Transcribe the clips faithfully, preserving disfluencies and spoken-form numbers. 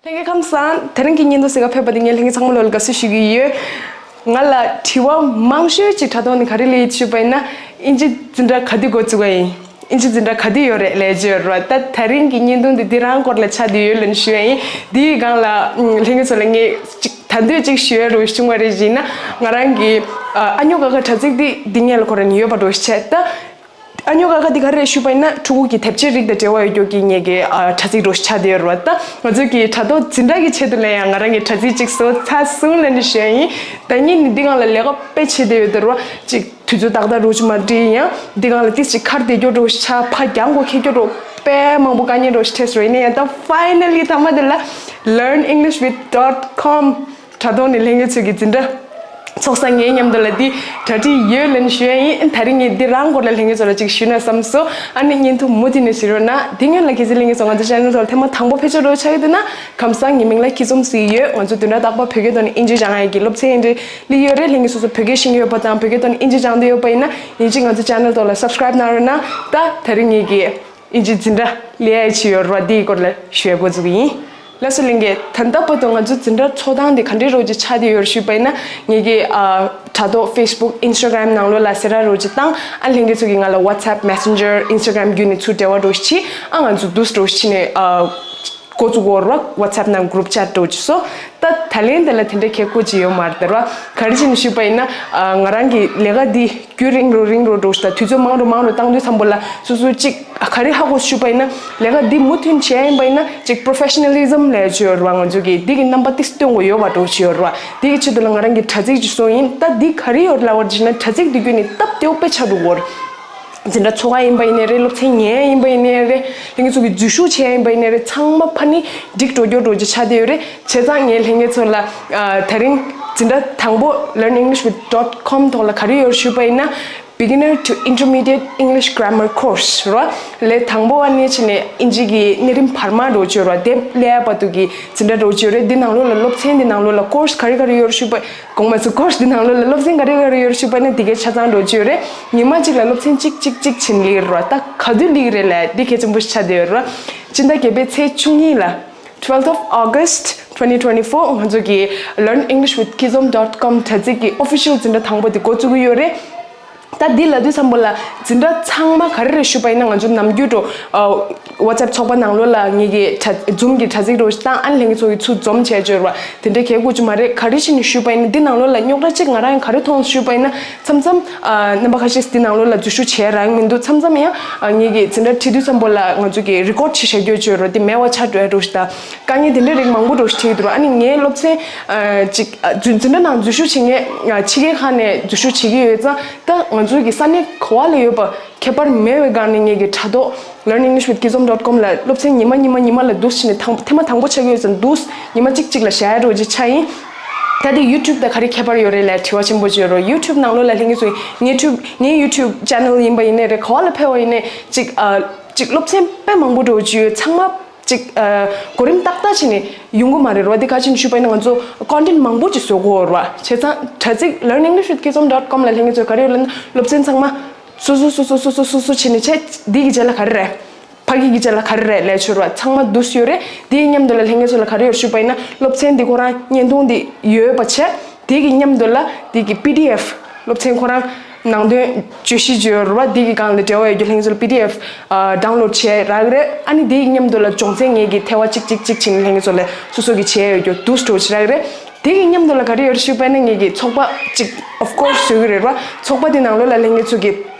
ལྷན་རྒྱས་ཁམས་བཟང་། དེ་རིང་གི་བརྙན་ཐུང་གཟིགས་ག་ཕེབས་པ་དེ་ངས་ལྷན་རྒྱས་ཚང་མ་ལོ་ལ་དགའ་བསུ་ཞུ་གི་ཡོད། ང་ལ་དྲི་བ་མང་ཤོས་ཅིག་དྲ་ཐོག་ནས་ག་རེ་སླེབས་ཡོད་ཞུས་པ་ཡིན་ན། ཨིན་ཇི་འཛིན་གྲྭ་ག་དུས་འགོ་བཙུགས་པ་ཡིན། ཨིན་ཇི་འཛིན་གྲྭ་ག་དུས་ཡོད་རེད་ལབ་ཀྱི་ཡོད་རེད་བ། ད་དེ་རིང་གི་བརྙན་ཐུང་འདི་འདི་རང་སྐོར་ལ་ཆགས་བསྡད་ཡོད་ལབ་ནས་ཞུ་ཡ་ཡིན། འདིའི་སྒང་ལ་ཨམ་ལྷན་རྒྱས་ཚོ་ལ་ངས་ཅིག་ད་འདོད་ཅིག་ཞུ་ཡ་རུ་བྱུང་བ་རེད་ཅེ་ན། ང་རང་གི་ཨ་ཨ་ཉོ་ཀ་ཁ་དྲ་ཚིགས་འདི་འདི་ངས་ལ་ཁོ་རང་ནས་ཡོད་པ་འགྲོ་ཤི་ཆད་ད། ཨ་ཉོ་ཀ་ཁ་འདི་ག་རེ་རེད་ཞུས་པ་ཡིན་ན། ཕྲུ་གུ་གི་དེབ་ཆའི་རིགས་དང་འབྲེལ་བ་ཡོད་རྒྱུ་གི་ངེད་ཀྱི་ཨ་དྲ་ཚིགས་འགྲོ་ཤི་ཆགས་བསྡད་ཡོད་རེད་བ། ད་ང་ཚོ་གི་དྲ་ཐོག་འཛིན་གྲྭ་གི་ཆེད་དུ་ལ་ཡང་ང་རང་གི་དྲ་ཚིགས་ཅིག་བཟོ་ཚར་སོང་ལབ་ནས་ཞུ་ཡ་ཡིན། ད་ངས་ནི་འདི་སྒང་ལ་ལས་ཀ་དཔེ་བྱེད་བསྡད་ཡོད་རེད་བ། ཅིག་དུས་ཚོད་ཏག་ཏག་རུ་ཅིག་མ་འགྲིག་ཡང་འདི་སྒང་ལ་ཏིས་ཅིག་ཁར་བསྡད་རྒྱུ་འགྲོ་ཤི་ཆ་ཕ་རྒྱང་གོ་ཁེ་རྒྱུ་འགྲོ་དཔེ་མང་པོ་དཀའ་ངལ་འགྲོ་ཤི་ཐེས་རེད། ཡིན་ན་ཡང་ད་finally ཐ་མ་དེ་ལ་learn english with dot com དྲ་ཐོག་ནས་ལྷན་རྒྱས་ཚོ་གི་འཛིན་གྲྭ་ཚོགས་ས་ངའི་མཉམ་དུ་ལ་འདི་གྲ་སྒྲིག་ཡོད་ལབ་ནས་ཞུ་ཡ་ཡིན། དེ་རིང་ངས་འདི་རང་སྐོར་ལ་ལྷན་རྒྱས་ཚོ་ལ་ཅིག་ཞུས་ན་བསམ་སོང་། ཨ་ནི་བརྙན་ཐུང་མུ་མཐུད་ནས་གཟིགས་རོགས་གནང་། འདི་སྔོན་ལ་གལ་སྲིད་ལྷན་རྒྱས་ཚོ་ང་ཚོ་channel ཐོག་ལ་ཐེངས་མ་དང་པོ་ཕེབས་ཆོག་འགྲོ་ཆགས་ཀྱི་འདུག་ན། ཁམས་བཟང་། ངའི་མིང་ལ་ཁྱི་ཚོམ་ཟེར་གྱི་ཡོད། ང་ཚོ་བདུན་ཕྲག་རྟག་པར་བོད་སྐད་ཐོག་ནས་ཨིན་ཇི་སྦྱང་ཡ་གི་སློབ་ཚན་འདི་སླེབས་ཡོད་རེད། ལྷན་རྒྱས་སོ་སོ་བོད་སྐད་ཤེས་ཀྱི་ཡོད་པ་དང་བོད་སྐད་ཐོག་ནས་ཨིན་ཇི་སྦྱང་འདོད་ཡོད་པ་ཡིན་ན་ཡིན་གཅིག་ང་ཚོ་channel ཐོག་ལ་subscribe གནང་རོགས་གནང་། ད་དེ་རིང་ངེད་ཀྱི་ཨིན་ཇི་འཛིན་གྲྭ་སླེབས་ཡ་ཅིག་ཡོད་རེད་བ། འདིའི་སྐོར་ལ་ཞུ་ཡ་འགོ་འཛུགས་ཀྱི་ཡིན། ལགས་སོ་ལྷན་རྒྱས། ད་ལྟ་བར་དུ་ང་ཚོ་འཛིན་གྲྭ་ཚོགས་སྟངས་དེ་ག་འདྲའི་རོགས་ཀྱི་ཆགས་བསྡད་ཡོད་ཞུས་པ་ཡིན་ན། ངེད་ཀྱི་ཨ་དྲ་ཐོག་Facebook Instagram ནང་ལོགས་ལ་གསལ་བསྒྲགས་རོགས་ཀྱི་བཏང་། ཨ་ལྷན་རྒྱས་ཚོ་གིས་ང་ལ་WhatsApp Messenger Instagram བརྒྱུད་ནས་ཚུར་འབྲེལ་བ་རོགས་ཀྱི་བྱེད། ཨ་ང་ཚོ་འདུག་རོགས་ཀྱི་བྱེད་ནས་ཨ་འགོ་བཙུགས་དགོས་རེད་བ། WhatsApp ནང་group chat རོགས་ཀྱི་སོ། ད་ད་ལན་དེ་ལ་དེ་འདྲའི་ཁེ་ཁོ་ཅི་ཡོད་མ་རེད་ར། ག་རེ་བྱས་ནས་ཞུས་པ་ཡིན་ན། ཨ་ང་རང་གི་ལས་ཀ་འདི་རྒྱུན་རིང་རུ་རིང་རུ་འགྲོ་ཞིག་དང་དུས་ཚོད་མང་རུ་མང་རུ་བཏང་དུས་ཙམ་པོ་ལ་སོ་སོ་གཅིག་ག་རེ་ཧ་གོ་ཞུས་པ་ཡིན་ན། ལས་ཀ་འདི་མུ་མཐུད་བྱས་ཡིན་པ་ཡིན་ན་གཅིག་professionalism ལབ་ཡ་ཅིག་ཡོད་རེད་བ། ང་ཚོ་གིས་འདི་གི་རྣམ་པ་ཏིས་སྟོན་དགོས་ཡོད་པ་འགྲོ་ཞིག་ཡོད་རེད་བ། འདི་གི་ཆེད་དུ་ལ་ང་རང་གི་དྲ་ཚིགས་ཅིག་བཟོས་ཡིན། ད་འདི་ག་རེ་ཡོད་ལབ་པ་ཅིག་ན། དྲ་ཚིགས་འདི་བརྒྱུད་ནས་སྟབས་བདེ་པོ་དཔེ་ཆགས་འགྲོ་གི་ཡོད་རེད། འཛིན་གྲྭ་ཚོགས་ཀ་ཡིན་པ་ཡིན་ནའི་རེད། སློབ་ཚན་ཉན་ཡིན་པ་ཡིན་ནའི་རེད། ལྷན་རྒྱས་ཚོ་གི་འཛུལ་ཞུགས་བྱས་ཡིན་པ་ཡིན་ནའི་རེད། ཚང་མ་ཕ་ནི་འགྲིག་འགྲོ་རྒྱུ་འགྲོ་རྒྱུ་ཆགས་བསྡད་ཡོད་རེད། བྱས་ཙང་ངས་ལྷན་རྒྱས་ཚོ་ལ་ཨ་དེ་རིང་འཛིན་གྲྭ་དང་པོ་learn english with dot com ཐོག་ལ་ག་རེ་ཡོད་ཞུས་པ་ཡིན་ན། Beginner to Intermediate English Grammar Course རོ། ལས་དང་པོ་བ་ནས་བྱས་ནས་ཨིན་ཇི་གི་གནས་རིམ་བར་མ་འགྲོ་རྒྱུ་རོ། དེ་སླེབས་ཡ་བར་དུ་གི་འཛིན་གྲྭ་འགྲོ་རྒྱུ་རེད། འདི་ནང་ལོགས་ལ་སློབ་ཚན་འདི་ནང་ལོགས་ལ་course ག་རེ་ག་རེ་ཡོད་ཞུས་པ། གོང་མ་ཚོ་course འདི་ནང་ལོགས་ལ་སློབ་ཚན་ག་རེ་ག་རེ་ཡོད་ཞུས་པ་ན་འདི་གའི་ཆ་ཚང་འགྲོ་རྒྱུ་རེད། ཉི་མ་གཅིག་ལ་སློབ་ཚན་གཅིག་གཅིག་གཅིག་བྱིན་ལིག་རོ། ད་ག་དུས་ལིག་རེད་ལ་འདི་གལ་ཆེན་པོ་ཞིག་ཆགས་བསྡད་ཡོད་རོ། སྤྱི་ཟླ་བརྒྱད་པའི་ཚེས་བཅུ་གཉིས་ལ། Twelfth of August twenty twenty-four ང་ཚོ་གི་learn english with kizom dot com དྲ་ཚིགས་ཀྱི་official འཛིན་གྲྭ་དང་པོ་དེ་འགོ་བཙུགས་ཀྱི་ཡོད་རེད། ད་འདི་ལབ་དུས་ཙམ་པོ་ལ་འཛིན་གྲྭ་ཚང་མ་ག་རེ་རེད་ཞུས་པ་ཡིན་ན། ང་ཚོ་ནམ་རྒྱུན་དུ་ཨ་WhatsApp ཚོགས་པ་ནང་ལོགས་ལ་ངེད་ཀྱི་དྲ་Zoom གི་དྲ་ཚིགས་རོགས་བཏང་། ཨ་ནི་ལྷན་རྒྱས་ཚོ་གི་ཚུར་འཛོམས་བྱས་བརྗོད་ར་དེ་འདྲའི་གལ་དགོས་ཀྱི་མ་རེད། ག་རེ་བྱས་ནས་ཞུས་པ་ཡིན་ན་འདི་ནང་ལོགས་ལ་རྙོག་དྲ་གཅིག་ང་རང་ཡང་ག་རེ་མཐོང་ཞུས་པ་ཡིན་ན། མཚམས་མཚམས་ཨ་རྣམ་པ་ཁ་ཤས་འདི་ནང་ལོགས་ལ་འཛུལ་ཞུགས་བྱས་རག་མི་འདུག་མཚམས་མཚམས་ཡང་ཨ་ངེད་ཀྱི་འཛིན་གྲྭ་ཁྲིད་དུས་ཙམ་པོ་ལ་ང་ཚོ་གི་record བྱེད་བཞག་རྒྱུ་བརྗོད་རོགས་དེ་མེད་པ་ཆགས་འགྲོ་ཡ་འདྲ་ཞིག་དང་། དཀའ་ངལ་དེ་འདྲ་རིགས་མང་པོ་འདྲ་ཞིག་འཕྲད་ཀྱི་འདུག་ཨ་ནི་ངའི་སློབ་ཚན་ཨ་ཅིག་ཨ་འཛུལ་འཛིན་གྲྭ་ནང་འཛུལ་ཞུགས་བྱེད་མཁན་ཨ་ཕྱི་རྒྱལ་ཁག་ནས་འཛུལ་ཞུགས་བྱེད་ཀྱི་ཡོད་ཙང་། ད་ང་ཚོ་གི་ས་གནས་ག་བ་ལ་ཡོད་པ་ཁྱད་པར་མེད་པའི་སྒང་ནས་ངེད་ཀྱི་དྲ་ཐོག learn english with kizom dot com ལ་སློབ་ཚན་ཉི་མ་ཉི་མ་ཉི་མ་ལ་འདུག་བྱས་ནས་དང་ཐེངས་མ་དང་པོ་ཆགས་ཀྱི་ཡོད་ཙང་འདུག་ཉི་མ་གཅིག་གཅིག་ལ་བཞག་ཡ་འདྲ་ཅིག་ཆགས་ཡིན། ད་དེ་YouTube དང་ག་རེ་ཁྱད་པར་ཡོད་རེད་ལབ་དྲི་བ་ཆེན་པོ་ཅིག་ཡོད་རེད། YouTube ནང་ལོགས་ལ་ལྷན་རྒྱས་ཚོས་ངའི་ཡུ་ཊུབ་ངའི་ཡུ་ཊུབ་channel ཡིན་པ་ཡིན་ནའི་རེད། ག་བ་ལ་ཕེབས་པ་ཡིན་ནའི་ཅིག་ཨ་ཅིག་སློབ་ཚན་དཔེ་མང་པོ་འདྲ་ཅིག་ཡོད། ཚང་མ་ཅིག་ཨ་གོ་རིམ་ཏག་ཏག་བྱས་ནས་ཡོང་གི་མ་རེད་རོ། དེ་ག་ཅིག་ཞུས་པ་ཡིན་ན་ང་ཚོ་content མང་པོ་ཅིག་བཟོ་དགོས་རོ། བྱས་ཙང་དྲ་ཚིགས་learn english with kizom dot com ལ་ལྷན་རྒྱས་ཚོས་ག་རེ་ཡོད་ལབ་ན་སློབ་ཚན་ཚང་མ་སོ་སོ་སོ་སོ་བྱས་ནས་བྱས་འདི་གི་རྗེས་ལ་ག་རེ་རེད། ཕ་གི་གི་རྗེས་ལ་ག་རེ་རེད་ལབ་ཆོག་རོ། ཚང་མ་འདུག་ཡོད་རེད། དེའི་མཉམ་དུ་ལ་ལྷན་རྒྱས་ཚོ་ལ་ག་རེ་ཡོད་ཞུས་པ་ཡིན་ན་སློབ་ཚན་འདི་ཁོ་རང་བརྙན་ཐུང་འདི་ཡོད་པ་བྱས། དེ་གི་མཉམ་དུ་ལ་དེ་གི་PDF སློབ་ཚན་ཁོ་རང་ནང་དོན་བརྗོད་གཞི་བརྗོད་ར་དེ་གི་སྒང་ལ་འབྲེལ་བ་ཡོད་རྒྱུ་ལྷན་རྒྱས་ཚོ་ལ་PDF ཨ་download བྱས་རག་གི་རེད། ཨ་ནི་དེ་གི་མཉམ་དུ་ལ་སྦྱོང་ཚན་ངེད་ཀྱི་ཐེ་བ་གཅིག་གཅིག་གཅིག་བྱས་ནས་ལྷན་རྒྱས་ཚོ་ལ་སོ་སོ་གི་བྱས་ཡོད་རྒྱུ་འདུག་སྤྲོ་བྱེད་རག་གི་རེད། དེ་གི་མཉམ་དུ་ལ་ག་རེ་ཡོད་ཞུས་པ་ཡིན་ན་ངེད་ཀྱི་ཚོགས་པ་གཅིག of course བཟོ་གི་རེད་ར། ཚོགས་པ་དེ་ནང་ལོགས་ལ་ལྷན་རྒྱས་ཚོ་གི་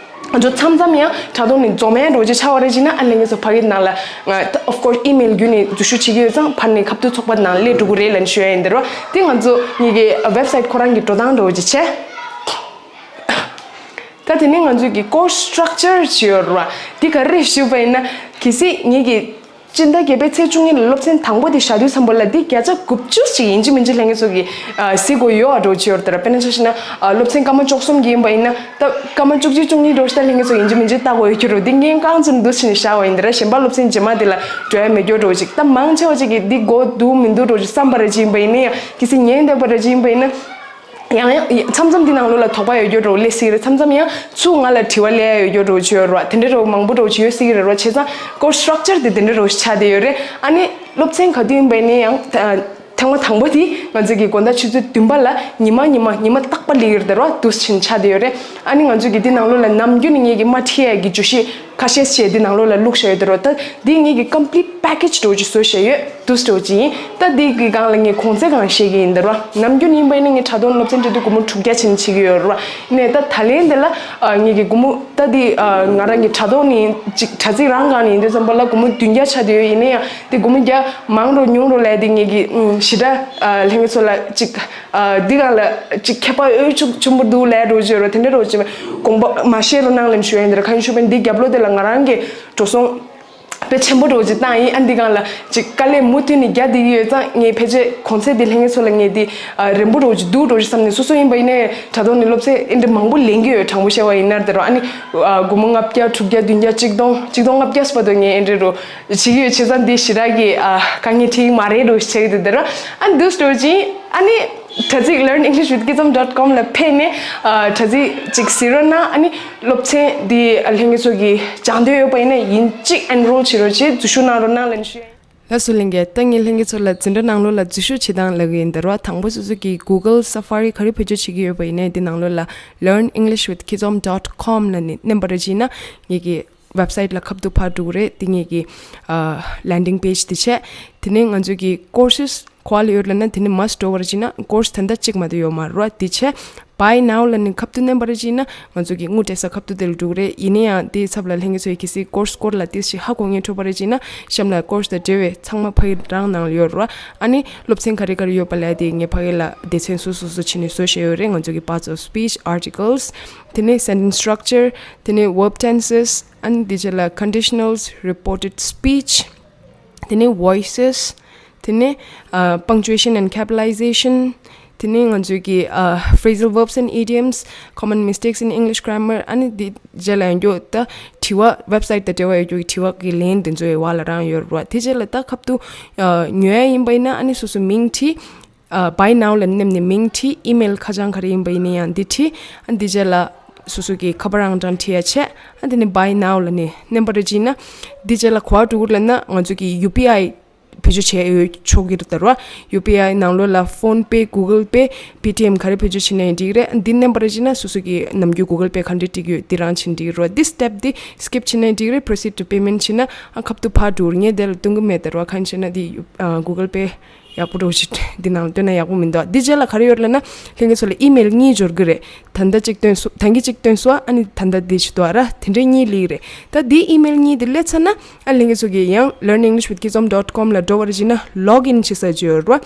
ང་ཚོ་མཚམས་མཚམས་ཡང་དྲ་ཐོག་ནས་འཛོམས་ཡ་འདྲ་ཅིག་ཆགས་པ་རེད་ཅེ་ན། ཨ་ལྷན་རྒྱས་ཚོ་ཕ་གི་ནང་ལ་ང་of course email བརྒྱུད་ནས་འཛུལ་ཞུགས་བྱེད་ཀྱི་ཡོད་ཙང་ཕར་ནས་ཁ་ཐུག་ཚོགས་པ་ནང་སླེབས་འགྲོ་གི་རེད་ལབ་ནས་ཞུ་ཡ་ཡིན། དེ་རེད་བ། དེ་ང་ཚོ་ངེད་ཀྱི་website ཁོ་རང་གི་འགྲོ་སྟངས་འདྲ་བོ་ཅིག་བྱས། ད་དེ་ནས་ང་ཚོ་གི་course structure ཅིག་ཡོད་རེད་བ། འདི་ག་རེ་རེད་ཞུས་པ་ཡིན་ན། གལ་སྲིད་ངེད་ཀྱི་སྤྱི་ཟླ་བརྒྱད་པའི་ཚེས་བཅུ་གཉིས་ལ་སློབ་ཚན་དང་པོ་དེ་བཞག་དུས་ཙམ་པ་ལ་འདི་བརྒྱ་ཆ་དགུ་བཅུ་ཞིག་ཡིན་གཅིག་མིན་གཅིག་ལྷན་རྒྱས་ཚོ་གིས་ཨ་གཟིགས་དགོས་ཡོད་ཨ་འདྲ་བོ་ཅིག་ཡོད་རེད་དེ་ར། དཔེར་ན་ཆ་བཞག་ན་ཨ་སློབ་ཚན་སྐར་མ་བཅུ་གསུམ་གྱི་ཡིན་པ་ཡིན་ན། ད་སྐར་མ་བཅུ་གཅིག་བཅུ་གཉིས་འདྲ་བོ་ཞིག་ད་ལྷན་རྒྱས་ཚོ་ཡིན་གཅིག་མིན་གཅིག་ལྟ་དགོས་ཡོད་ཀྱི་རེད། འདི་ངས་རྐང་བཙུན་འདུག་བྱས་ནས་བཞག་པ་ཡིན་དེ་ར། གཞན་པ་སློབ་ཚན་རྗེས་མ་དེ་ལ་འགྲོ་ཡ་མེད་རྒྱུ་འདྲ་བོ་ཅིག་ད་མང་ཆེ་བ་ཅིག་གིས་འདི་དགོས་འདུག་མི་འདུག་འདྲ་བོ་ཅིག་བསམ་པ་རེ་ཅིག་ཡིན་པ་ཡིན་ན་ཡང་། གལ་སྲིད་ཉན་བསྡད་པ་རེ་ཅིག་ཡིན་པ་ཡིན་ན། ཡང་ཡང་མཚམས་མཚམས་འདི་ནང་ལོགས་ལ་དོགས་པ་ཡོད་རྒྱུ་འདྲ་བོ་སླེབས་སྲིད་ཀྱི་རེད། མཚམས་མཚམས་ཡང་ཚུར་ང་ལ་དྲི་བ་སླེབས་ཡ་ཡོད་རྒྱུ་འདྲ་བོ་ཅིག་ཡོད་རེད་བ། དེ་འདྲ་འདྲ་བོ་མང་པོ་འདྲ་བོ་ཅིག་ཡོད་སྲིད་ཀྱི་རེད་བ། བྱས་ཙང་course structure དེ་དེ་འདྲ་འདྲ་བོ་ཅིག་ཆགས་བསྡད་ཡོད་རེད། ཨ་ནི་ སློབ་ཚན་ག་དུས་ཡིན་པ་ཡིན་ན་ཡང་ཐེངས་མ་དང་པོ་དེ་ང་ཚོ་གི་དགོང་དག་ཆུ་ཚོད་བདུན་པ་ལ་ཉི་མ་ཉི་མ་ཉི་མ་རྟག་པ་སླེབས་ཡོད་རེད་བ། འདུག་སེ་ཆགས་བསྡད་ཡོད་རེད། ཨ་ནི་ང་ཚོ་གི་འདི་ནང་ལོགས་ལ་ནམ་རྒྱུན་ནས་ངེད་ཀྱི་མ་ཁྲིད་ཡ་གི་བརྗོད་གཞི་ཁ་ཤས་ཤིག་འདི་ནང་ལོགས་ལ་བླུགས་བཞག་ཡོད་རེད་བ། ད་འདི་ངེད་ཀྱི་complete package་འདྲ་བོ་ཅིག་བཟོས་བཞག་ཡོད། འདུག་སེ་འདྲ་བོ་ཅིག་ཡིན། ད་འདི་གི་སྒང་ལ་ངས་གོང་ཚད་སྒང་བཤད་ཀྱི་ཡིན་རེད་བ། ནམ་རྒྱུན་ཡིན་པ་ཡིན་ན་ངས་དྲ་ཐོག་སློབ་ཚན་སྤྲད་དུས་སྒོར་མོ་དྲུག་བརྒྱ་བྱས་ནས་བྱེད་ཀྱི་ཡོད་རེད་བ། ཡིན་ནའི་ད་ད་ལན་འདི་ལ་ངེད་ཀྱི་སྒོར་མོ་ད་འདི་ང་རང་གི་དྲ་ཐོག་ནས་ཅིག་དྲ་ཚིགས་རང་སྒང་ནས་ཡིན་དུས་ཙམ་པ་ལ་སྒོར་མོ་བདུན་བརྒྱ་ཆགས་བསྡད་ཡོད། ཡིན་ན་ཡང་དེ་སྒོར་མོ་བརྒྱ་མང་རུ་ཉུང་རུ་ལས་དེ་ངེད་ཀྱི་ཞེ་དྲག་ལྷན་རྒྱས་ཚོ་ལ་ཅིག་འདི་སྒང་ལ་ཅིག་ཁྱད་པར་འོས་ཆུང་ཆུང་པོ་འདུག་ལས་འགྲོ་བརྗོད་རོགས་དེ་འདྲ་རོགས་ཅིག་དགོངས་པ་མ་བཞེས་རོགས་གནང་ལེན་ཞུ་ཡ་ཡིན། དེ་ར་ཁ་ཤས་ཤུགས་པས་འདི་རྒྱབ་ལོགས་དེ་ལ་ང་རང་གི་འགྲོ་སོང་དཔེ་ཆེན་པོ་འདྲ་བོ་ཅིག་བཏང་ཡིན། ཨ་འདི་སྒང་ལ་ཅིག་དཀའ་ལས་མུ་མཐུད་ནས་རྒྱག་བསྡད་ཀྱི་ཡོད་ཙང་ངས་ཕལ་ཆེར་གོང་ཚད་འདི་ལྷན་རྒྱས་ཚོ་ལ་ངས་འདི་རན་པོ་འདྲ་བོ་ཅིག་འདུག་འདྲ་བོ་ཅིག་བསམ་ནས། སོ་སོ་ཡིན་པ་ཡིན་ནའི་དྲ་ཐོག་ནས་སློབ་ཚན་ཨེ་འདྲ་མང་པོ་ལེན་གྱི་ཡོད། དྲང་པོ་བཤད་པ་ཡིན་ན་དེ་རུ་ཨ་ནི་སྒོར་མོ་ལྔ་བརྒྱ་དྲུག་བརྒྱ་བདུན་བརྒྱ་གཅིག་སྟོང་གཅིག་སྟོང་ལྔ་བརྒྱ་ཟེར་བ་དེ་ངས་ཨེ་འདྲ་རུ་བྱེད་ཀྱི་ཡོད། བྱས་ཙང་འདི་ཞེ་དྲག་གི་དཀའ་ངལ་འཕྲད་ཀྱི་མ་རེད་འདྲ་བོ་ཞིག་བྱེད་ཀྱི་འདུག་དེ་རུ་ཨ་འདུག་འདྲ་བོ་ཅིག་ཡིན། ཨ་ནི་དྲ་ཚིགས་learn English with kids dot com ལ་ཕེབས་ནས་དྲ་ཚིགས་ཅིག་གཟིགས་རོགས་གནང་། ཨ་ནི་སློབ་ཚན་འདི་ལྷན་རྒྱས་ཚོ་གི་སྦྱང་འདོད་ཡོད་པ་ཡིན་ན་ཡིན་གཅིག་enroll བྱེད་རོགས་བྱེད། འཛུལ་ཞུགས་གནང་རོགས་གནང་ལབ་ནས་ཞུ་ཡ་ཡིན། ལགས་སོ་ལྷན་རྒྱས། ད་ངས་ལྷན་རྒྱས་ཚོ་ལ་འཛིན་གྲྭ་ནང་ལོགས་ལ་འཛུལ་ཞུགས་བྱེད་སྟངས་ལབ་ཀྱི་ཡིན། དེ་རུ་དང་པོ་སོ་སོ་གི་Google Safari ག་རེ་བེད་སྤྱོད་བྱེད་ཀྱི་ཡོད་པ་ཡིན་ནའི་འདི་ནང་ལོགས་ལ་learn English with kids dot com ལབ་ནས་མནན་པ་རེ་བྱས་ན་ངེད་ཀྱི་website ལ་ཁ་ཐུག་ཕར་འགྲོ་གི་རེད། དེ་ངེད་ཀྱི་ཨ་landing page དེ་བྱས། དེ་ནས་ང་ཚོ་གི་courses ག་པར་ཡོད་ལབ་ན་དེ་ནས་must འགྲོ་བ་རེ་བྱས་ན་course ད་ལྟ་གཅིག་མ་གཏོགས་ཡོད་མ་རེད་བ། དེ་བྱས་buy now ལབ་ནས་ཁ་ཐུག་མནན་པ་རེ་བྱས་ན་ང་ཚོ་གི་དངུལ་སྤྲད་ས་ཁ་ཐུག་དེ་ལ་འགྲོ་གི་རེད། ཡིན་ན་ཡང་དེའི་ཚབ་ལ་ལྷན་རྒྱས་ཚོས་གལ་སྲིད་course སྐོར་ལ་ཏོག་ཙམ་ཧ་གོ་མཁན་འཕྲོད་པ་རེ་བྱས་ན་གཤམ་ལ་course དང་འབྲེལ་བའི་ཚང་མ་ཕ་གི་རང་ནང་ལ་ཡོད་རེད་བ། ཨ་ནི་སློབ་ཚན་ག་རེ་ག་རེ་ཡོད་པ་ལབ་དེ་ངས་ཕ་གི་ལ་སྡེ་ཚན་སོ་སོ་སོ་བྱས་ནས་བཟོ་བཞག་ཡོད་རེད། ང་ཚོ་གི་parts of speech, articles, དེ་ནས་sentence structure, དེ་ནས་verb tenses, ཨ་ནི་དེ་རྗེས་ལ་conditionals, reported speech, དེ་ནས་voices, དེ་ནས་ཨ་punctuation and capitalization, དེ་ནས་ང་ཚོའི་གི་ཨ་phrasal verbs and idioms, common mistakes in English grammar, ཨ་ནི་དེ་རྗེས་ལ་ཡང་རྒྱུ་ད་དྲི་བ་website དང་འབྲེལ་བ་ཡོད་རྒྱུ་གི་དྲི་བ་གི་ལན་དེ་ཚོའི་བར་ལ་རང་ཡོད་རེད་བ། དེ་རྗེས་ལ་ད་ཁ་ཐུག་ཨ་ཉོ་ཡ་ཡིན་པ་ཡིན་ན་ཨ་ནི་སོ་སོ་མིང་བྲིས། ཨ་buy now ལ་མནན་ནས་མིང་བྲིས། email ཁ་བྱང་ག་རེ་ཡིན་པ་ཡིན་ན་ཡང་འདི་བྲིས། ཨ་འདི་རྗེས་ལ་སོ་སོ་གི་ཁ་པར་ཨང་གྲངས་བྲིས་ཡ་བྱས། ཨ་འདི་ནས་buy now ལབ་ནས་མནན་པ་རེ་བྱས་ན་འདི་རྗེས་ལ་ག་པར་འགྲོ་གི་ལབ་ན་ང་ཚོ་གི་ཡུ་པི་ཨའི་བེད་སྤྱོད་བྱས་ཡོད་ཆོག་གི་རེད་ད་ར། ཡུ་པི་ཨའི་ནང་ལོགས་ལ་PhonePe, Google Pay, Paytm ག་རེ་བེད་སྤྱོད་བྱས་ན་ཡང་འགྲིག་གི་རེད། འདི་མནན་པ་རེ་བྱས་ན་སོ་སོ་གི་ནམ་རྒྱུན་Google Pay ག་འདྲ་སྤྲད་ཀྱི་ཡོད་འདི་རང་བྱས་ན་འགྲིག་གི་རེད། འདི་step འདི་skip བྱས་ན་ཡང་འགྲིག་གི་རེད། Proceed to payment བྱས་ན་ཨ་ཁ་ཐུག་ཕར་འགྲོ་གི་རེད། ངས་དེ་ལ་སྟོན་གི་མེད་ད་ར། གང་བྱས་ན་འདི་ཡུ་ཨ་Google Pay ཡག་པོ་འདྲ་བོ་ཞིག་འདི་ནང་ལ་བཏོན་ན་ཡག་པོ་མི་འདུག་འདི་རྗེས་ལ་ག་རེ་ཡོད་ལབ་ན་ལྷན་རྒྱས་ཚོ་ལ་email གཉིས་འབྱོར་གི་རེད། ད་ལྟ་གཅིག་བཏོན་སོ་ད་གིན་གཅིག་བཏོན་སོང་། ཨ་ནི་ད་ལྟ་འདི་ཞིག་འདུག་ཨ་ར། དེ་འདྲའི་གཉིས་སླེབས་ཀྱི་རེད། ད་འདི་email གཉིས་འདི་སླེབས་ཚར་ན་ཨ་ལྷན་རྒྱས་ཚོ་གིས་ཡང་learn English with kids dot com ལ་འགྲོ་བ་རེ་བྱས་ན་login བྱེད་ས་ཅིག་ཡོད་རེད་བ།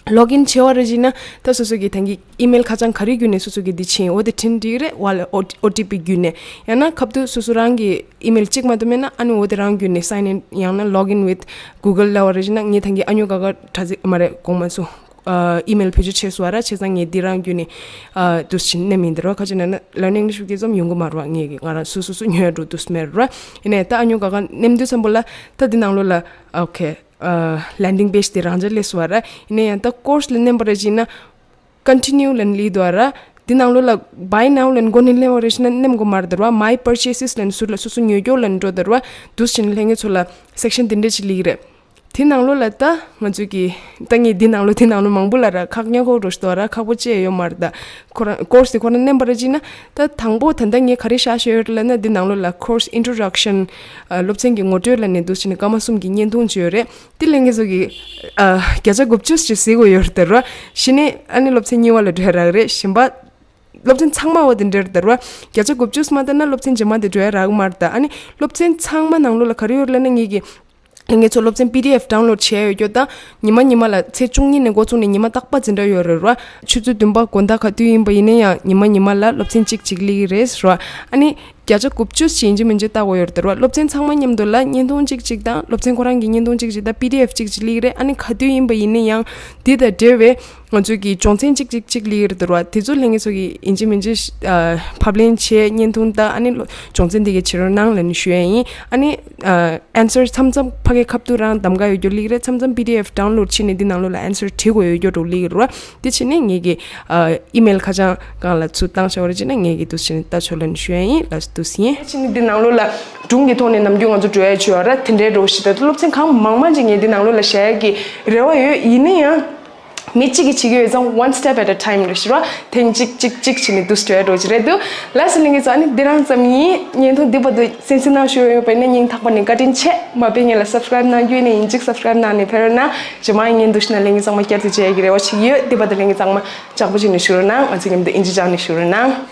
login བྱས་པ་རེ་བྱས་ན་ད་སོ་སོ་གི་ད་གིན་email ཁ་བྱང་ག་རེ་བརྒྱུད་ནས་སོ་སོ་གི་འདི་ཕྱིན་འོ་དེ་འབྲི་ན་འགྲིག་གི་རེད། ཝ་ལ་ཨོ་ཨོ་ཊི་པི་བརྒྱུད་ནས་ཡང་ན་ཁ་ཐུག་སོ་སོ་རང་གི་email གཅིག་མ་གཏོགས་མེད་ན་ཨ་ནི་འོ་དེ་རང་བརྒྱུད་ནས་sign in ཡང་ན་login with Google ལབ་པ་རེ་བྱས་ན་ངས་ད་གིན་ཨ་ཉོ་ག་ག་དྲ་ཚིགས་མ་རེད་དགོངས་མ་སོང་། ཨ་email བེད་སྤྱོད་བྱས་སོང་བ་ར། བྱས་ཙང་ངས་འདི་རང་བརྒྱུད་ནས་ཨ་འདུག་སེ་མནན་ཡིན་ད་ར། ག་ཅི་ན་ན་learn English with kids ཡོང་གི་མ་རེད་བ། ངས་ང་རང་སོ་སོ་སོ་ཉོ་ཡ་འགྲོ་འདུག་སེ་མེད་ར། ཡིན་ནའི་ད་ཨ་ཉོ་ག་ག་མནན་དུས་ཙམ་པ་ལ་ད་འདི་ནང་ལོགས་ལ་okay ཨ་landing page དེ་རང་འཇགས་སླེབས་སོང་བ་ར། ཡིན་ན་ཡང་ད་course ལ་མནན་པ་རེ་བྱས་ན་continue ལབ་ནས་སླེབས་འདུག་བ་ར། འདི་ནང་ལོགས་ལ་buy now ལབ་ནས་མགོ་ནས་སླེབས་པ་རེ་བྱས་ན་མནན་དགོས་མ་རེད་ད་ར། my purchases ལབ་ནས་ཟུར་ལ་སོ་སོ་ཉོ་རྒྱུ་ལབ་ནས་འགྲོ་ད་ར། འདུག་སེ་བྱས་ན་ལྷན་རྒྱས་ཚོ་ལ་section འདི་འདྲ་ཞིག་སླེབས་ཀྱི་རེད། དེ་ནང་ལོགས་ལ་ད་ང་ཚོས་ཀྱི་ད་ངས་འདི་ནང་ལོགས་དེ་ནང་ལོགས་མང་པོ་ལ་ར་ཁག་ཉག་ཁོག་འགྲོ་ཞིག་འདུག་བ་ར། ཁག་པོ་ཅི་ཡང་ཡོད་མ་རེད། ད་ཁོ་རང་course དེ་ཁོ་རང་མནན་པ་རེ་བྱས་ན་ད་དང་པོ་ད་ལྟ་ངས་ག་རེ་བཞག་བཞག་ཡོད་རེད་ལབ་ན་འདི་ནང་ལོགས་ལ་course introduction ཨ་སློབ་ཚན་གྱི་ངོ་སྤྲོད་ལབ་ནས་འདུག་སེ་བྱས་ན་སྐར་མ་གསུམ་གྱི་བརྙན་ཐུང་ཅིག་ཡོད་རེད། དེ་ལས་ངེད་ཚོ་གི་ཨ་བརྒྱ་ཆ་དགུ་བཅུ་ཞིག་གཟིགས་དགོས་ཡོད་རེད་ད་ར། གཞི་ནས་ཨ་ནི་སློབ་ཚན་གཉིས་པ་ལ་འགྲོ་ཡ་རག་རེད། གཞན་པ་སློབ་ཚན་ཚང་མ་འོ་དེ་འདྲ་རེད་ད་ར། བརྒྱ་ཆ་དགུ་བཅུ་མ་བལྟས་ན་སློབ་ཚན་རྗེས་མ་དེ་འགྲོ་ཡ་རག་མ་རེད་ད། ཨ་ནི་སློབ་ཚན་ཚང་མ་ནང་ལོགས་ལ་ག་རེ་ཡོད་རེད་ལབ་ན་ངེད་ཀྱི་ངེད་ཚོ་སློབ་ཚན་པི་ཌི་ཨེཕ་ཌའུན་ལོཌ་བྱས་ཡོད་རྒྱུ་དང་ཉི་མ་ཉི་མ་ལ་ཚེས་བཅུ་གཉིས་ནས་འགོ་བཙུགས་ནས་ཉི་མ་རྟག་པ་འཛིན་གྲྭ་ཡོད་རེད་ར། ཆུ་ཚོད་བདུན་པ་དགོང་དག་ག་དུས་ཡིན་པ་ཡིན་ན་ཡང་ཉི་མ་ཉི་མ་ལ་སློབ་ཚན་གཅིག་གཅིག་སླེབས་ཀྱི་རེད་ར། ཨ་ནི་བརྒྱ་ཆ་དགུ་བཅུ་ཞིག་ཡིན་གཅིག་མིན་གཅིག་ལྟ་དགོས་ཡོད་རེད་ར། སློབ་ཚན་ཚང་མ་མཉམ་དུ་ལ་བརྙན་ཐུང་གཅིག་གཅིག་དང་སློབ་ཚན་ཁོ་རང་གི་བརྙན་ཐུང་གཅིག་གཅིག་དང་པི་ཌི་ཨེཕ་གཅིག་གཅིག་སླེབས་ཀྱི་རེད། ཨ་ནི་ག་དུས་ཡིན་པ་ཡིན་ན་ཡང་འདི་དང་འབྲེལ་བའི་ང་ཚོས་ཀྱི་སྦྱོང་ཚན་གཅིག་གཅིག་གཅིག་སླེབས་ཀྱི་རེད་ར། དེ་ཚོ་ལྷན་རྒྱས་ཚོ་གི་ཡིན་གཅིག་མིན་གཅིག་ཨ་ཕབ་ལེན་བྱས་བརྙན་ཐུང་དང་ཨ་ནི་སྦྱོང་ཚན་འདི་གའི་བྱེད་རོགས་གནང་ལབ་ནས་ཞུ་ཡ་ཡིན། ཨ་ནི་ཨ་ཨན་སར་མཚམས་མཚམས་ཕ་གའི་ཁ་ཐུག་རང་གདམ་ག་ཡོད་རྒྱུ་སླེབས་ཀྱི་རེད། མཚམས་མཚམས་པི་ཌི་ཨེཕ་ཌའུན་ལོཌ་བྱས་ནས་འདི་ནང་ལོགས་ལ་ཨན་སར་བྲིས་དགོས་ཡོད་རྒྱུ་འདྲ་བོ་སླེབས་ཀྱི་རེད་ར། དེ་བྱས་ནས་ངེད་ཀྱི་ཨ་ཨི་མེལ་ཁ་བྱང་སྒང་ལ་ཚུར་བཏང་བཞག་པ་རེད་བྱས་ན་ངེད་ཀྱིས་འདུག་སེ་བྱས་ནས་ལྟ་ཆོག་ལབ་ནས་ཞུ་ཡ་ཡིན། ལགས་སོ། ཡིན། ཕྱིན་འདི་ནང་ལོགས་ལ་སྒྲུང་གི་ཐོག་ནས་ནམ་རྒྱུན་ང་ཚོ་འགྲོ་ཡ་བྱོས་ཡ་ར་དེ་འདྲའི་འགྲོ་ཞིག་ད་སློབ་ཚན་གང་མང་མང་ཅིག་ངས་འདི་ནང་ལོགས་ལ་བཞག་ཡ་གི་རེ་བ་ཡོད། ཡིན་ན་ཡང་མི་གཅིག་གིས་བྱེད་ཀྱི་ཡོད་ཙང་one step at a time རེད་ཤི་ར། ཐེངས་གཅིག་གཅིག་གཅིག་བྱས་ནས་འདུག་སེ་འགྲོ་ཡ་འགྲོ་གི་རེད་འདུག་ལགས་སོ་ལྷན་རྒྱས་ཚོ། ཨ་ནི་འདི་རང་ཙམ་ཡིན། བརྙན་ཐུང་འདི་བར་དུ་གསན་གཟིགས་གནང་ཞུ་ཡོད་པ་ཡིན་ན་སྙིང་ཐག་པ་ནས་བཀའ་དྲིན་ཆེ། མ་དཔེ་ངེད་ལ་subscribe གནང་རྒྱུ་ཡིན་ན་ཡིན་གཅིག་subscribe གནང་ནས་ཕེབས་རོགས་གནང་། རྗེས་མ་བརྙན་ཐུང་ཞིག་ནང་ལྷན་རྒྱས་ཚང་མ་བསྐྱར་དུ་མཇལ་ཡ་གི་རེ་བ་བྱེད་ཀྱི་ཡོད། འདི་བར་དུ་ལྷན་རྒྱས་ཚང་མ་ཅག་པོ་བྱས་ནས་བཞུགས་རོགས་གནང་། ང་ཚོ་མཉམ་དུ་ཨིན་ཇི་སྦྱངས་ནས་བཞུགས་རོགས་གནང་།